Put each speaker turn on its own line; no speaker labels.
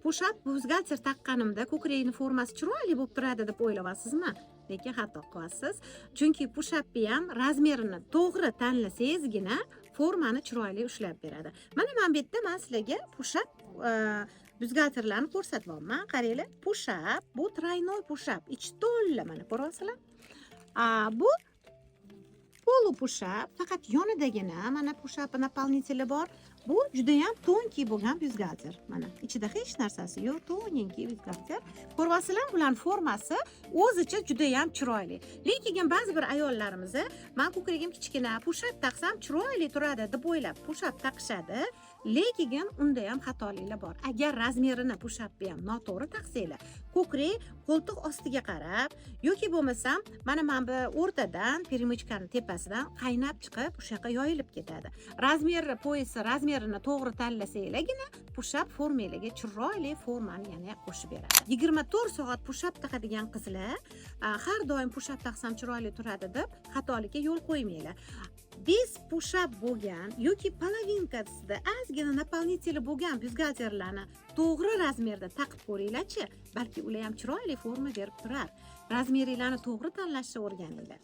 Push-up byustgalter taqqanimda ko'kragini formasi chiroyli bo'lib turadi deb o'ylayapsizmi? Lekin xato qilyapsiz, chunki push-upni ham размер ini to'g'ri tanlasangizgina formani chiroyli ushlab beradi. Mana bu yerda man sizlarga push-up byustgalterlarni ko'rsatyapman. Qaranglar, push-up bu тройной push-up, ichi to'la, mana ko'ryapsizlar. Bu полупушап, faqat yonidagina mana push-up наполнители bor. Bu judayam тонкий bo'lgan byustgalter, mana ichida hech narsasi yo'q, тоненький byustgalter. Ko'ryapsizlar, bularni formasi o'zicha judayam chiroyli. Lekin ba'zi bir ayollarimiz "Man ko'kragim kichkina, push-up taqsam chiroyli turadi" deb o'ylab push-up taqishadi. Lekin unda ham xatoliklar bor. Agar размер ini push-upni ham noto'g'ri taqsanglar, ko'krak qo'ltiq ostiga qarab yoki bo'lmasam mana bu o'rtadan, перемычка ni tepasidan qaynab chiqib, o'sha yoqqa yoyilib ketadi. Размер i, пояс i размер ini to'g'ri tanlasanglargina push-up formanglarga chiroyli formani yana qo'shib beradi. 24 soat push-up taqadigan qizlar, har doim push-up taqsam chiroyli turadi deb xatolikka yo'l qo'ymanglar. Без push-up bo'lgan yoki половинка sida ozgina наполнители bo'lgan byustgalterlarni to'g'ri размер da taqib ko'ringlarchi, balki ular ham chiroyli forma berib turar. Размер inglarni to'g'ri tanlashni o'rganinglar.